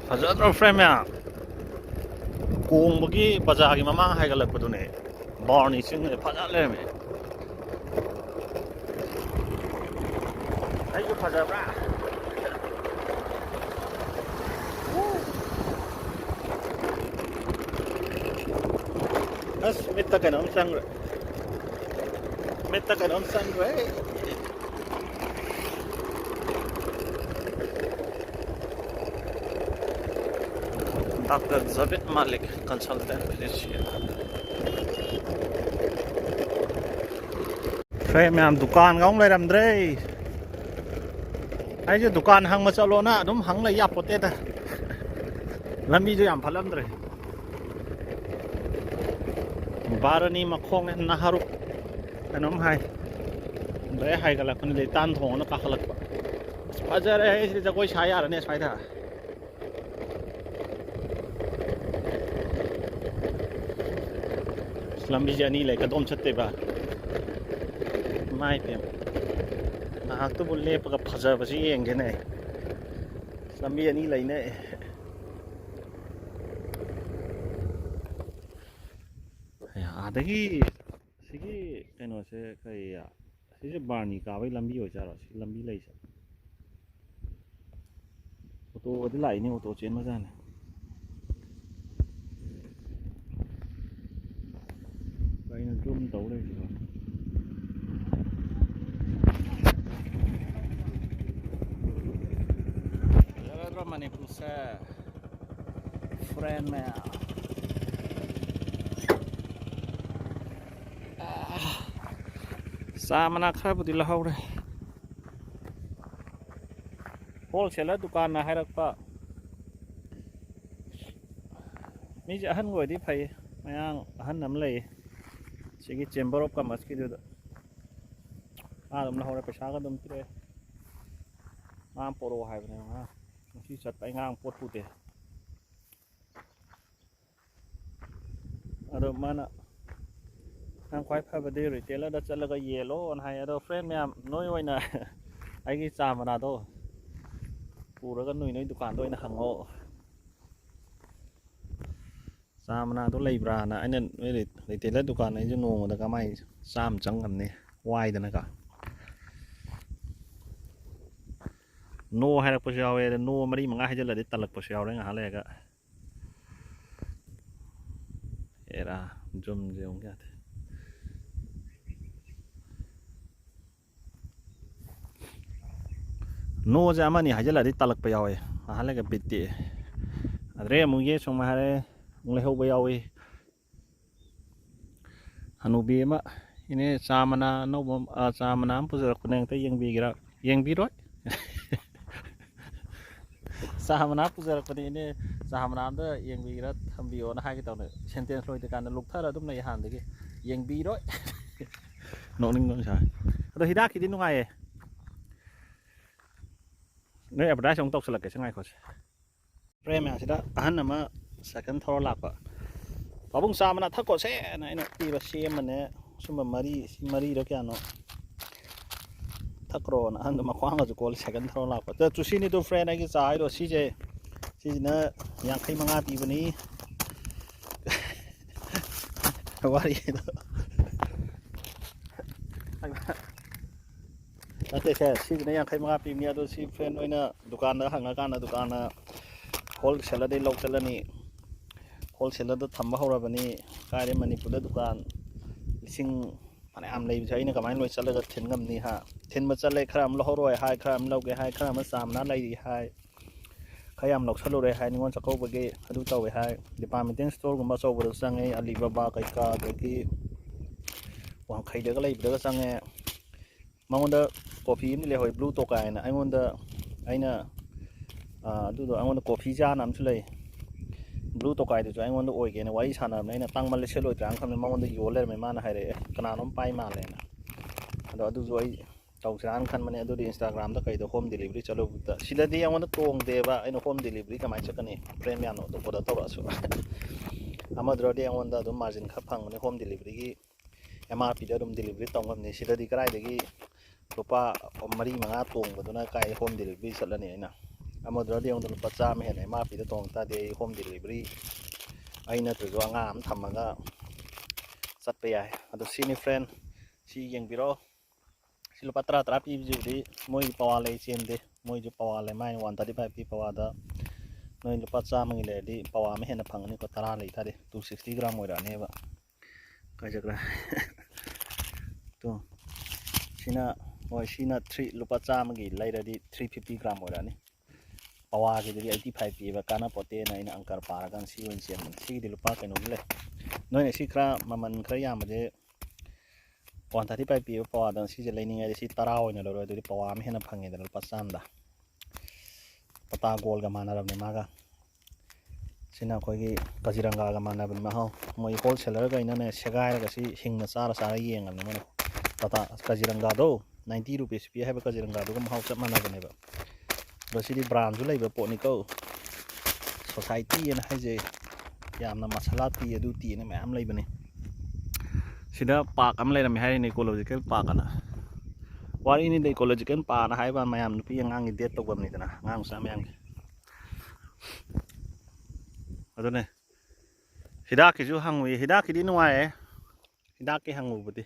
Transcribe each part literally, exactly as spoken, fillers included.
ꯐꯖꯗ꯭ꯔꯣ, friend ꯃꯌꯥꯝ? ꯀꯣꯡꯕꯒꯤ ꯕꯖꯥꯔꯒꯤ ꯃꯃꯥꯡ ꯍꯥꯏꯒꯠꯂꯛꯄꯗꯨꯅꯦ, ꯕꯥꯔꯨꯅꯤ ꯆꯤꯡꯁꯦ ꯐꯖ ꯂꯩꯔꯝꯃꯦ꯫ ꯑꯩꯁꯨ ꯐꯖꯕ꯭ꯔꯥ? ꯑꯁ, ꯃꯤꯠꯇ ꯀꯩꯅꯣꯝ ꯆꯪꯈ꯭ꯔꯦ꯫ ꯃꯤꯠꯇ ꯀꯩꯅꯣꯝ ꯆꯪꯈ꯭ꯔꯦ꯫ Doctor Javed Malik, consultant physician. Friend ꯃꯌꯥꯝ, ꯗꯨꯀꯥꯟꯒ ꯑꯃꯨꯛ ꯂꯩꯔꯝꯗ꯭ꯔꯦ꯫ ꯑꯩꯁꯦ ꯗꯨꯀꯥꯟ ꯍꯪꯕ ꯆꯠꯂꯣꯅ ꯑꯗꯨꯝ ꯍꯪ ꯂꯩ ꯌꯥꯄꯣꯠꯇꯦꯗ꯫ ꯂꯝꯕꯤꯁꯨ ꯌꯥꯝ ꯐꯠꯂꯝꯗ꯭ꯔꯦ꯫ ꯕꯥꯔꯨꯅꯤ ꯃꯈꯣꯡꯅꯦ, ꯅꯍꯥꯔꯨ ꯀꯩꯅꯣꯝ ꯍꯥꯏ꯫ ꯑꯗꯩ ꯍꯥꯏꯒꯠꯂꯛꯄꯅꯤ, ꯂꯩꯇꯥꯟ ꯊꯣꯡꯅ ꯀꯥꯈꯠꯂꯛꯄ꯫ ꯑꯁ, ꯐꯖꯔꯦ, ꯑꯩ ꯁꯤꯗ ꯖꯒꯣꯏ ꯁꯥ ꯌꯥꯔꯅꯤ ꯁ꯭ꯋꯥꯏꯗ꯫ ꯑꯁ, ꯂꯝꯕꯤꯁꯦ ꯑꯅꯤ ꯂꯩ, ꯀꯗꯣꯝ ꯆꯠꯇꯣꯏꯕ? ꯏꯃꯥꯏ ꯄꯦꯝ꯫ ꯉꯥꯏꯍꯥꯛꯇꯕꯨ ꯂꯦꯞꯄꯒ ꯐꯖꯕꯁꯤ ꯌꯦꯡꯒꯦꯅꯦ꯫ ꯂꯝꯕꯤ ꯑꯅꯤ ꯂꯩꯅꯦ꯫ ꯑꯗꯒꯤ ꯁꯤꯒꯤ ꯀꯩꯅꯣꯁꯦ ꯀꯩ, ꯁꯤꯁꯦ ꯕꯥꯔꯨꯅꯤ ꯀꯥꯕꯩ ꯂꯝꯕꯤ ꯑꯣꯏꯖꯥꯠꯔꯣ? ꯁꯤ ꯂꯝꯕꯤ ꯂꯩꯁꯦ꯫ ꯑꯣꯇꯣꯒꯗꯤ ꯂꯥꯛꯏꯅꯦ, ꯑꯣꯇꯣ ꯆꯦꯟꯕꯖꯥꯠꯅꯦ꯫ ꯀꯩꯅꯣ zoom ꯇꯧ ꯂꯩꯔꯤꯁꯤꯕꯣ? ꯐꯖꯔꯗ꯭ꯔꯣ ꯃꯅꯤꯄꯨꯔꯁꯦ? ꯐ꯭ꯔꯦꯟ ꯃꯌꯥꯝ꯫ ꯆꯥ ꯃꯅꯥ ꯈꯔꯕꯨꯗꯤ ꯂꯧꯍꯧꯔꯦ꯫ ꯍꯣꯜꯁꯦꯂꯔ ꯗꯨꯀꯥꯟꯅ ꯍꯥꯏꯔꯛꯄ꯫ ꯃꯤꯁꯦ ꯑꯍꯟ ꯑꯣꯏꯔꯗꯤ ꯐꯩ꯫ ꯃꯌꯥꯡ ꯑꯍꯟ ꯑꯃ ꯂꯩꯌꯦ ꯁꯤꯒꯤ Chamber of Commerceꯀꯤꯗꯨꯗ꯫ ꯃꯥ ꯑꯗꯨꯝ ꯂꯧꯍꯧꯔꯦ, ꯄꯩꯁꯥꯒ ꯑꯗꯨꯝ ꯄꯤꯔꯛꯑꯦ꯫ ꯃꯥ ꯄꯣꯔꯛꯑꯣ ꯍꯥꯏꯕꯅꯦ꯫ ꯃꯥ ꯉꯁꯤ ꯆꯠꯄ ꯑꯩ ꯉꯔꯥꯡ ꯄꯣꯠ ꯄꯨꯗꯦ꯫ ꯑꯗꯣ ꯃꯥꯅ, "ꯅꯪ ꯈ꯭ꯋꯥꯏ ꯐꯕꯗꯤ retailerꯗ ꯆꯠꯂꯒ ꯌꯦꯜꯂꯣꯅ" ꯍꯥꯏ꯫ ꯑꯗꯣ ꯐ꯭ꯔꯦꯟ ꯃꯌꯥꯝ, ꯅꯣꯏ ꯑꯣꯏꯅ ꯑꯩꯒꯤ ꯆꯥ ꯃꯅꯥꯗꯣ ꯄꯨꯔꯒ ꯅꯣꯏ ꯅꯣꯏ ꯗꯨꯀꯥꯟꯗ ꯑꯣꯏꯅ ꯍꯪꯉꯣ꯫ ꯆꯥ ꯃꯅꯥꯗꯣ ꯂꯩꯕ꯭ꯔꯥꯅ ꯑꯩꯅ ꯅꯣꯏ ꯔꯤꯇꯦꯂꯔ ꯗꯨꯀꯥꯟ ꯑꯩꯁꯨ ꯅꯣꯡꯃꯗ ꯀꯃꯥꯏ ꯆꯥꯝꯃ ꯆꯪꯉꯝꯅꯤ ꯋꯥꯏꯗꯅꯀꯣ꯫ ꯅꯣ ꯍꯥꯏꯔꯛꯄꯁꯨ ꯌꯥꯎꯋꯦ, ꯑꯗ ꯅꯣ ꯃꯔꯤ ꯃꯉꯥ ꯍꯥꯏꯖꯤꯜꯂꯗꯤ ꯇꯜꯂꯛꯄꯁꯨ ꯌꯥꯎꯔꯦ ꯉꯥꯏꯍꯥꯛ ꯂꯩꯔꯒ꯫ ꯑꯦꯔꯥ, ꯖꯨꯝꯁꯦ ꯑꯃꯨꯛ ꯌꯥꯗꯦ꯫ ꯅꯣꯁꯦ ꯑꯃꯅꯤ ꯍꯥꯏꯖꯤꯜꯂꯗꯤ ꯇꯜꯂꯛꯄ ꯌꯥꯎꯋꯦ, ꯉꯥꯏꯍꯥꯛ ꯂꯩꯔꯒ ꯕꯤꯠ ꯇꯦꯛꯑꯦ꯫ ꯑꯗꯩ ꯑꯃꯨꯛ ꯌꯦ ꯁꯨꯝ ꯍꯥꯏꯔꯦ, ꯑꯃꯨꯛ ꯂꯩꯍꯧꯕ ꯌꯥꯎꯏ꯫ ꯍꯅꯨꯕꯤ ꯑꯃ, "ꯏꯅꯦ, ꯆꯥ ꯃꯅꯥ ꯑꯅꯧꯕ ꯑꯃ, ꯑ, ꯆꯥ ꯃꯅꯥ ꯑꯃ ꯄꯨꯖꯔꯛꯄꯅꯦ, ꯑꯝꯇ ꯌꯦꯡꯕꯤꯒꯦꯔꯥ?" "ꯌꯦꯡꯕꯤꯔꯣꯏ꯫" "ꯆꯥ ꯃꯅꯥ ꯄꯨꯖꯔꯛꯄꯅꯦ, ꯏꯅꯦ, ꯆꯥ ꯃꯅꯥ ꯑꯝꯇ ꯌꯦꯡꯕꯤꯒꯦꯔꯥ, ꯊꯝꯕꯤꯌꯣꯅ" ꯍꯥꯏꯒꯦ ꯇꯧꯅꯦ꯫ ꯁꯦꯟꯇꯦꯟꯁ ꯂꯣꯏꯗ꯭ꯔꯤꯀꯥꯟꯗ ꯂꯨꯞꯊꯔ ꯑꯗꯨꯝ ꯂꯩ ꯍꯥꯟꯅꯗꯒꯤ꯫ "ꯌꯦꯡꯕꯤꯔꯣꯏ꯫" ꯅꯣꯛꯅꯤꯡꯕ ꯑꯃ ꯁꯥꯏ꯫ ꯑꯗꯣ ꯍꯤꯗꯥꯛꯀꯤꯗꯤ ꯅꯨꯡꯉꯥꯏꯌꯦ꯫ ꯅꯣꯏ ꯑꯦꯗꯚꯔꯇꯥꯏꯁ ꯑꯃꯨꯛ ꯇꯧꯁꯜꯂꯛꯀꯦꯁꯦ, ꯉꯥꯏꯈꯣꯁꯦ꯫ ꯍꯣꯔꯦꯟ ꯃꯌꯥꯝꯁꯤꯗ ꯑꯍꯟ ꯑꯃ ꯁꯥꯏꯀꯜ ꯊꯧꯔ ꯂꯥꯛꯄ꯫ "ꯄꯥꯕꯨꯡ, ꯆꯥ ꯃꯅꯥ ꯊꯛꯈꯣꯁꯦꯅ" ꯑꯩꯅ ꯄꯤꯕ ꯁꯤ ꯑꯃꯅꯦ, ꯁꯨꯝꯕ ꯃꯔꯤ, ꯁꯤ ꯃꯔꯤꯔ ꯀꯌꯥꯅꯣ ꯊꯛꯈ꯭ꯔꯣꯅ꯫ ꯑꯍꯟꯗꯣ ꯃꯈ꯭ꯋꯥꯡꯒꯁꯨ ꯀꯣꯜꯂ ꯁꯥꯏꯀꯜ ꯊꯧꯔ ꯂꯥꯛꯄ꯫ ꯑꯗ ꯆꯨꯁꯤꯅꯤꯗꯨ ꯐ꯭ꯔꯦꯟ ꯑꯩꯒꯤ ꯆꯥ ꯍꯥꯏꯗꯣ ꯁꯤꯁꯦ, ꯁꯤꯁꯤꯅ ꯌꯥꯡꯈꯩ ꯃꯉꯥ ꯄꯤꯕꯅꯤ꯫ ꯋꯥꯔꯤꯗꯣ꯫ ꯅꯠꯇꯦ ꯁꯦ, ꯁꯤꯁꯤꯅ ꯌꯥꯡꯈꯩ ꯃꯉꯥ ꯄꯤꯕꯅꯤ, ꯑꯗꯣ ꯁꯤ ꯐ꯭ꯔꯦꯟ ꯑꯣꯏꯅ ꯗꯨꯀꯥꯟꯗ ꯍꯪꯉꯀꯥꯟꯗ ꯗꯨꯀꯥꯟꯅ ꯍꯣꯜꯁꯦꯂꯔꯗꯩ ꯂꯧ ꯆꯠꯂꯅꯤ꯫ ꯍꯣꯜꯁꯦꯂꯔꯗ ꯊꯝꯕ ꯍꯧꯔꯕꯅꯤ꯫ ꯀꯥꯏꯗꯩ ꯃꯅꯤꯄꯨꯔꯗ ꯗꯨꯀꯥꯟ ꯂꯤꯁꯤꯡ ꯐꯅꯌꯥꯝ ꯂꯩꯕꯁꯦ ꯑꯩꯅ ꯀꯃꯥꯏꯅ ꯂꯣꯏ ꯆꯠꯂꯒ ꯊꯤꯟ ꯉꯝꯅꯤ, ꯍꯥ? ꯊꯤꯟꯕ ꯆꯠꯂꯦ, ꯈꯔ ꯑꯃ ꯂꯧꯍꯧꯔꯣꯏ ꯍꯥꯏ, ꯈꯔ ꯑꯃ ꯂꯧꯒꯦ ꯍꯥꯏ, ꯈꯔ ꯑꯃ ꯆꯥ ꯃꯅꯥ ꯂꯩꯔꯤ ꯍꯥꯏ, ꯈꯔ ꯌꯥꯝ ꯂꯧꯁꯜꯂꯨꯔꯦ ꯍꯥꯏ, ꯅꯤꯉꯣꯜ ꯆꯥꯛꯀꯧꯕꯒꯤ ꯑꯗꯨ ꯇꯧꯋꯦ ꯍꯥꯏ꯫ ꯗꯤꯄꯥꯔꯠꯃꯦꯟꯇꯦꯜ ꯁ꯭ꯇꯣꯔꯒꯨꯝꯕ ꯑꯆꯧꯕꯗ ꯆꯪꯉꯦ, ꯑꯂꯤꯕꯥꯕꯥ ꯀꯩꯀꯥ, ꯑꯗꯒꯤ ꯋꯥꯡꯈꯩꯗꯒ ꯂꯩꯕꯗꯒ ꯆꯪꯉꯦ꯫ ꯃꯉꯣꯟꯗ ꯀꯣꯐꯤ ꯑꯃꯗꯤ ꯂꯩꯍꯧꯋꯦ, ꯕ꯭ꯂꯨ ꯇꯣꯀꯥꯏꯅ꯫ ꯑꯩꯉꯣꯟꯗ, ꯑꯩꯅ, ꯑ, ꯑꯗꯨꯗꯣ ꯑꯩꯉꯣꯟꯗ ꯀꯣꯐꯤ ꯖꯥꯔ ꯑꯃꯁꯨ ꯂꯩ꯫ ꯕ꯭ꯂꯨ ꯇꯣꯀꯥꯏꯗꯨꯁꯨ ꯑꯩꯉꯣꯟꯗ ꯑꯣꯏꯒꯦꯅ ꯋꯥꯔꯤ ꯁꯥꯟꯅꯕꯅꯦ꯫ ꯑꯩꯅ ꯇꯥꯡꯃꯜꯂꯦ, ꯁꯦꯠꯂꯣꯏꯗ꯭ꯔꯥꯅ ꯈꯟꯕꯅꯦ, ꯃꯉꯣꯟꯗ ꯌꯣꯜ ꯂꯩꯔꯝꯃꯦ꯫ ꯃꯥꯅ ꯍꯥꯏꯔꯛꯑꯦ, "ꯀꯅꯥꯅꯣꯝ ꯄꯥꯏ ꯃꯥꯜꯂꯦꯅ"꯫ ꯑꯗꯣ ꯑꯗꯨꯁꯨ ꯑꯩ ꯇꯧꯁꯤꯔꯥꯅ ꯈꯟꯕꯅꯦ꯫ ꯑꯗꯨꯗꯤ Instagram-ꯗ ꯀꯩꯗ home delivery ꯆꯠꯂꯨꯕꯗ, ꯁꯤꯗꯗꯤ ꯑꯩꯉꯣꯟꯗ ꯇꯣꯡꯗꯦꯕ꯫ ꯑꯩꯅ home delivery ꯀꯃꯥꯏꯅ ꯆꯠꯀꯅꯤ? ꯐ꯭ꯔꯦꯟ ꯃꯌꯥꯝꯅ ꯑꯣꯔꯗꯔ ꯇꯧꯔꯛꯑꯁꯨ꯫ ꯑꯃꯗꯨꯗꯗꯤ ꯑꯩꯉꯣꯟꯗ ꯑꯗꯨꯝ ꯃꯥꯔꯖꯤꯟ ꯈꯔ ꯐꯪꯕꯅꯦ, home delivery-ꯒꯤ ꯑꯦꯝ ꯑꯥꯔ ꯄꯤꯗ ꯑꯗꯨꯝ delivery ꯇꯧ ꯉꯝꯅꯤ꯫ ꯁꯤꯗꯗꯤ ꯀꯗꯥꯏꯗꯒꯤ ꯂꯨꯄꯥ ꯃꯔꯤ ꯃꯉꯥ ꯇꯣꯡꯕꯗꯨꯅ ꯀꯥꯏ home delivery ꯆꯠꯂꯅꯤ? ꯑꯩꯅ ꯑꯃꯗꯨꯗꯗꯤ ꯑꯩꯉꯣꯟꯗ ꯂꯨꯄꯥ ꯆꯥꯝꯃ ꯍꯦꯟꯅ ꯑꯦꯝ ꯑꯥꯔ ꯄꯤꯗ ꯇꯣꯡ ꯇꯥꯔꯗꯤ ꯑꯩ home delivery ꯑꯩ ꯅꯠꯇ꯭ꯔꯁꯨ ꯑꯉꯥꯡ ꯑꯃ ꯊꯝꯃꯒ ꯆꯠꯄ ꯌꯥꯏ꯫ ꯑꯗꯣ ꯁꯤꯅꯤ friend, ꯁꯤ ꯌꯦꯡꯕꯤꯔꯣ꯫ ꯁꯤ ꯂꯨꯄꯥ ꯇꯔꯥ ꯇꯔꯥ ꯄꯤꯕꯁꯤꯕꯨꯗꯤ ꯃꯣꯏꯒꯤ ꯄꯋꯥ ꯂꯩ ꯆꯦꯟꯗꯦ, ꯃꯣꯏꯁꯨ ꯄꯋꯥ ꯂꯩ꯫ ꯃꯥꯏꯅ ꯋꯥꯟ ꯊꯥꯔꯇꯤ ꯐꯥꯏꯚ ꯄꯤ ꯄꯋꯥꯗ꯫ ꯅꯣꯏ ꯂꯨꯄꯥ ꯆꯥꯝꯃꯒꯤ ꯂꯩꯔꯗꯤ ꯄꯋꯥ ꯑꯃ ꯍꯦꯟꯅ ꯐꯪꯒꯅꯤꯀꯣ, ꯇꯔꯥ ꯂꯩ ꯇꯥꯔꯗꯤ ꯇꯨ ꯁꯤꯛꯁꯇꯤ ꯒ꯭ꯔꯥꯝ ꯑꯣꯏꯔꯛꯑꯅꯦꯕ꯫ ꯀꯥꯏ ꯆꯠꯈ꯭ꯔꯦ? ꯇꯨ, ꯁꯤꯅ, ꯍꯣꯏ, ꯁꯤꯅ ꯊ꯭ꯔꯤ, ꯂꯨꯄꯥ ꯆꯥꯝꯃꯒꯤ ꯂꯩꯔꯗꯤ ꯊ꯭ꯔꯤ ꯐꯤꯐꯇꯤ ꯒ꯭ꯔꯥꯝ ꯑꯣꯏꯔꯛꯑꯅꯤ꯫ ꯄꯋꯥꯁꯤꯗꯗꯤ ꯑꯩꯠꯇꯤ ꯐꯥꯏꯚ ꯄꯤꯕ ꯀꯥꯟꯅꯄꯣꯠꯇꯦꯅ ꯑꯩꯅ ꯑꯪꯀꯔ ꯄꯥꯔꯀꯥꯟꯗ ꯁꯤ ꯑꯣꯏꯅ ꯆꯦꯟꯕꯅꯤ꯫ ꯁꯤꯒꯤꯗꯤ ꯂꯨꯄꯥ ꯀꯩꯅꯣꯒꯤ ꯂꯩ꯫ ꯅꯣꯏꯅ ꯁꯤ ꯈꯔ ꯃꯃꯜ ꯈꯔ ꯌꯥꯝꯕꯁꯦ, ꯋꯥꯟ ꯊꯥꯔꯇꯤ ꯐꯥꯏꯚ ꯄꯤꯕ ꯄꯋꯥꯗ ꯁꯤꯁꯦ ꯂꯩꯅꯤꯡꯉꯥꯏꯗꯤ ꯁꯤ ꯇꯔꯥ ꯑꯣꯏꯅ ꯂꯧꯔꯣ, ꯑꯗꯨꯗꯤ ꯄꯋꯥ ꯑꯃ ꯍꯦꯟꯅ ꯐꯪꯉꯦꯗꯅ ꯂꯨꯄꯥ ꯆꯥꯝꯃꯗ꯫ ꯇꯥꯇꯥ ꯒꯣꯜꯒ ꯃꯥꯟꯅꯔꯕꯅꯦ ꯃꯥꯒ꯫ ꯁꯤꯅ ꯑꯩꯈꯣꯏꯒꯤ ꯀꯖꯤꯔꯪꯒꯥꯒ ꯃꯥꯟꯅꯕꯅꯤ ꯃꯍꯥꯎ꯫ ꯃꯣꯏ ꯍꯣꯜꯁꯦꯂꯔꯈꯩꯅꯅꯦ ꯁꯦꯒꯥꯏꯔꯒ ꯁꯤ ꯍꯤꯡꯅ ꯆꯥꯔ ꯆꯥꯔ ꯌꯦꯡꯉꯕꯅꯤ ꯃꯣꯏꯅ꯫ ꯇꯥꯇꯥ ꯀꯖꯤꯔꯪꯒꯥꯗꯣ ꯅꯥꯏꯟꯇꯤ ꯔꯨꯄꯤꯁ ꯄꯤ ꯍꯥꯏꯕ ꯀꯖꯤꯔꯪꯒꯥꯗꯨꯒ ꯃꯍꯥꯎ ꯆꯞ ꯃꯥꯟꯅꯕꯅꯦꯕ꯫ ꯑꯗꯣ ꯁꯤꯗꯤ ꯕ꯭ꯔꯥꯟꯁꯨ ꯂꯩꯕ ꯄꯣꯠꯅꯤꯀꯣ꯫ ꯁꯣꯁꯥꯏꯇꯤ ꯑꯅ ꯍꯥꯏꯁꯦ ꯌꯥꯝꯅ ꯃꯁꯥꯂꯥ ꯇꯤ ꯑꯗꯨ ꯇꯤꯅ ꯃꯌꯥꯝ ꯂꯩꯕꯅꯤ꯫ ꯁꯤꯗ ꯄꯥꯔꯛ ꯑꯃ ꯂꯩꯔꯝꯃꯦ ꯍꯥꯏꯔꯤꯅꯦ, ꯏꯀꯣꯂꯣꯖꯤꯀꯦꯜ ꯄꯥꯔꯛ ꯑꯅ꯫ ꯋꯥꯔꯤꯅꯤꯗ, ꯏꯀꯣꯂꯣꯖꯤꯀꯦꯜ ꯄꯥꯔꯛ ꯑꯅ ꯍꯥꯏꯕ ꯃꯌꯥꯝ ꯅꯨꯄꯤ ꯑꯉꯥꯡꯒꯤ ꯗꯦꯠ ꯇꯧꯐꯝꯅꯤꯗꯅ, ꯑꯉꯥꯡ ꯃꯆꯥ ꯃꯌꯥꯝꯒꯤ꯫ ꯑꯗꯨꯅꯦ꯫ ꯍꯤꯗꯥꯛꯀꯤꯁꯨ ꯍꯪꯉꯨꯏ꯫ ꯍꯤꯗꯥꯛꯀꯤꯗꯤ ꯅꯨꯡꯉꯥꯏꯌꯦ꯫ ꯍꯤꯗꯥꯛꯀꯤ ꯍꯪꯉꯨꯕꯗꯤ꯫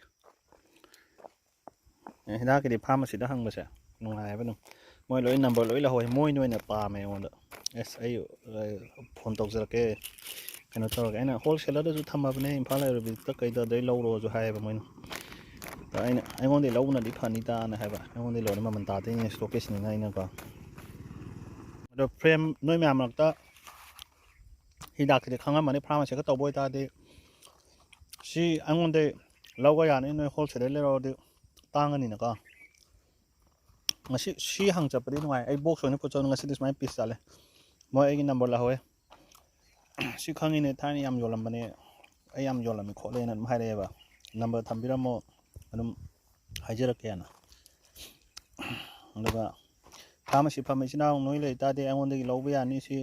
ꯑꯦ, ꯍꯤꯗꯥꯛꯀꯤꯗꯤ ꯐꯥꯔꯃꯥꯁꯤꯗ ꯍꯪꯕꯁꯦ ꯅꯨꯡꯉꯥꯏꯌꯦꯕ ꯑꯗꯨꯝ꯫ ꯃꯣꯏ ꯂꯣꯏ ꯅꯝꯕꯔ ꯂꯣꯏ ꯂꯧꯍꯧꯋꯦ꯫ ꯃꯣꯏꯅ ꯑꯣꯏꯅ ꯄꯥꯝꯃꯦ ꯑꯩꯉꯣꯟꯗ꯫ ꯑꯦꯁ, ꯑꯩ, ꯑ, ꯐꯣꯟ ꯇꯧꯖꯔꯛꯀꯦ, ꯀꯩꯅꯣ ꯇꯧꯔꯒꯦ꯫ ꯑꯩꯅ ꯍꯣꯜꯁꯦꯂꯔꯗꯁꯨ ꯊꯝꯃꯕꯅꯦ, ꯏꯝꯐꯥꯜ ꯑꯥꯌꯨꯔꯕꯦꯗꯤꯛꯇ ꯀꯩꯗ, ꯑꯗꯩ ꯂꯧꯔꯣꯁꯨ ꯍꯥꯏꯌꯦꯕ ꯃꯣꯏꯅ꯫ ꯑꯗ ꯑꯩꯅ, ꯑꯩꯉꯣꯟꯗꯒꯤ ꯂꯧꯕꯅꯗꯤ ꯐꯅꯤꯗꯥꯅ ꯍꯥꯏꯕ꯫ ꯑꯩꯉꯣꯟꯗꯒꯤ ꯂꯧꯔꯗꯤ ꯃꯃꯜ ꯇꯥꯗꯣꯏꯅꯦ, ꯏꯁꯇꯣꯛꯀꯤꯁꯅꯤꯅ ꯑꯩꯅꯀꯣ꯫ ꯑꯗꯣ friend, ꯅꯣꯏ ꯃꯌꯥꯝ ꯃꯔꯛꯇ ꯍꯤꯗꯥꯛꯁꯤꯗꯤ ꯈꯪꯉꯝꯃꯅꯤ, ꯐꯥꯔꯃꯥꯁꯤꯒ ꯇꯧꯕ ꯑꯣꯏꯇꯥꯔꯗꯤ꯫ ꯁꯤ ꯑꯩꯉꯣꯟꯗ ꯂꯧꯕ ꯌꯥꯅꯤ, ꯅꯣꯏ ꯍꯣꯜꯁꯦꯜꯗ ꯂꯩꯔꯛꯑꯗꯤ ꯇꯥꯡꯉꯅꯤꯅꯀꯣ꯫ ꯉꯁꯤ ꯁꯤ ꯍꯪ ꯆꯠꯄꯗꯤ ꯅꯨꯡꯉꯥꯏ꯫ ꯑꯩ ꯕꯣꯛꯁ ꯑꯣꯏꯅ ꯄꯨꯠ ꯆꯠꯂ ꯉꯁꯤꯗꯤ ꯁꯨꯃꯥꯏꯅ ꯄꯤꯁ ꯆꯠꯂꯦ꯫ ꯃꯣꯏ ꯑꯩꯒꯤ ꯅꯝꯕꯔ ꯂꯧꯍꯧꯋꯦ꯫ "ꯁꯤ ꯈꯪꯉꯤꯅꯦ, ꯊꯥꯏꯅ ꯌꯥꯝ ꯌꯣꯜꯂꯝꯕꯅꯦ, ꯑꯩ ꯌꯥꯝ ꯌꯣꯜꯂꯝꯃꯤ ꯈꯣꯠꯂꯦꯅ" ꯑꯗꯨꯝ ꯍꯥꯏꯔꯛꯑꯦꯕ꯫ "ꯅꯝꯕꯔ ꯊꯝꯕꯤꯔꯝꯃꯣ, ꯑꯗꯨꯝ ꯍꯥꯏꯖꯔꯛꯀꯦꯅ"꯫ ꯑꯗꯨꯒ ꯐꯥꯔꯃꯥꯁꯤ ꯐꯝꯕ ꯏꯆꯤꯟ ꯏꯅꯥꯎ ꯅꯣꯏ ꯂꯩꯇꯥꯔꯗꯤ ꯑꯩꯉꯣꯟꯗꯒꯤ ꯂꯧꯕ ꯌꯥꯅꯤ꯫ ꯁꯤ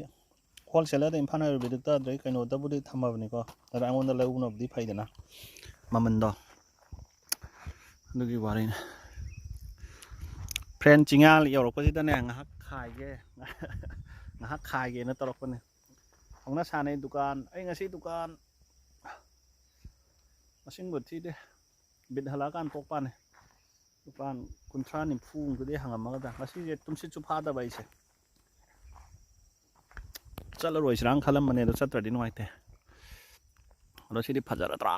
ꯍꯣꯜꯁꯦꯂꯔꯗ ꯏꯝꯐꯥꯜ ꯑꯥꯌꯨꯔꯕꯦꯗꯤꯛꯇ ꯑꯗꯩ ꯀꯩꯅꯣꯗꯕꯨꯗꯤ ꯊꯝꯃꯕꯅꯤꯀꯣ, ꯑꯗ ꯑꯩꯉꯣꯟꯗ ꯂꯧꯕꯅꯕꯨꯗꯤ ꯐꯩꯗꯅ ꯃꯃꯟꯗꯣ꯫ ꯑꯗꯨꯒꯤ ꯋꯥꯔꯤꯅꯤ꯫ Friend, ꯆꯤꯡꯌꯥ ꯌꯧꯔꯛꯄꯁꯤꯗꯅꯦ ꯉꯥꯏꯍꯥꯛ ꯈꯥꯏꯒꯦ, ꯉꯥꯏꯍꯥꯛ ꯈꯥꯏꯒꯦꯅ ꯇꯧꯔꯛꯄꯅꯦ꯫ ꯍꯧꯅ ꯁꯥꯟꯅꯩ ꯗꯨꯀꯥꯟ꯫ ꯑꯩ ꯉꯁꯤ ꯗꯨꯀꯥꯟ ꯃꯁꯤꯡꯕꯨ ꯊꯤꯗꯦ꯫ ꯕꯤꯠ ꯍꯜꯂꯛꯑꯀꯥꯟ ꯊꯣꯛꯄꯅꯦ꯫ ꯗꯨꯀꯥꯟ ꯀꯨꯟꯊ꯭ꯔꯥ ꯅꯤꯐꯨꯃꯨꯛꯇꯗꯤ ꯍꯥꯡꯉꯝꯃꯒꯗ꯭ꯔꯥ꯫ ꯉꯁꯤꯁꯦ ꯇꯨꯝꯁꯤꯠꯁꯨ ꯐꯥꯗꯕ ꯑꯩꯁꯦ꯫ ꯆꯠꯂꯔꯣꯏꯁꯤꯔꯥꯅ ꯈꯜꯂꯝꯕꯅꯦ, ꯑꯗꯣ ꯆꯠꯇ꯭ꯔꯗꯤ ꯅꯨꯡꯉꯥꯏꯇꯦ꯫ ꯑꯗꯣ ꯁꯤꯗꯤ ꯐꯖꯔꯗ꯭ꯔꯥ?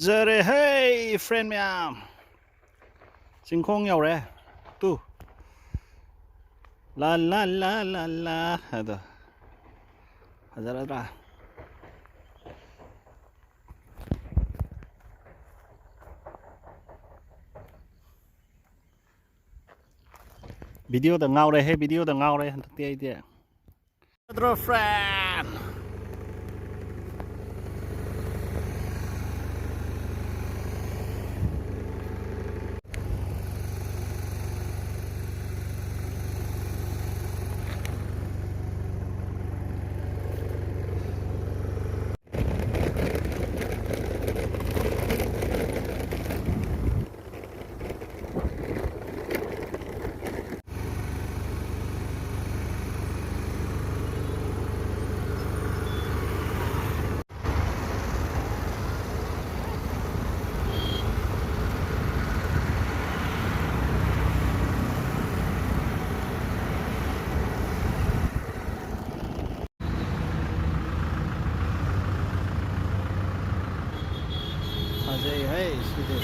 ꯐꯖꯔꯦ ꯍꯦ, ꯐ꯭ꯔꯦꯟ ꯃꯌꯥꯝ꯫ ꯆꯤꯡꯈꯣꯡ ꯌꯧꯔꯦ꯫ ꯇꯨ꯫ ꯂꯥ ꯂꯥ ꯂꯥ ꯂꯥ ꯂꯥ ꯑꯗꯣ꯫ ꯐꯖꯔꯗ꯭ꯔꯥ? ꯚꯤꯗꯤꯑꯣꯗ ꯉꯥꯎꯔꯦꯍꯦ, ꯚꯤꯗꯤꯑꯣꯗ ꯉꯥꯎꯔꯦ ꯍꯟꯗꯛꯇꯤ ꯑꯩꯗꯤ꯫ ꯅꯠꯇ꯭ꯔꯣ, ꯐ꯭ꯔꯦꯟ? ꯐꯖꯩ ꯍꯦ ꯁꯤꯗꯤ꯫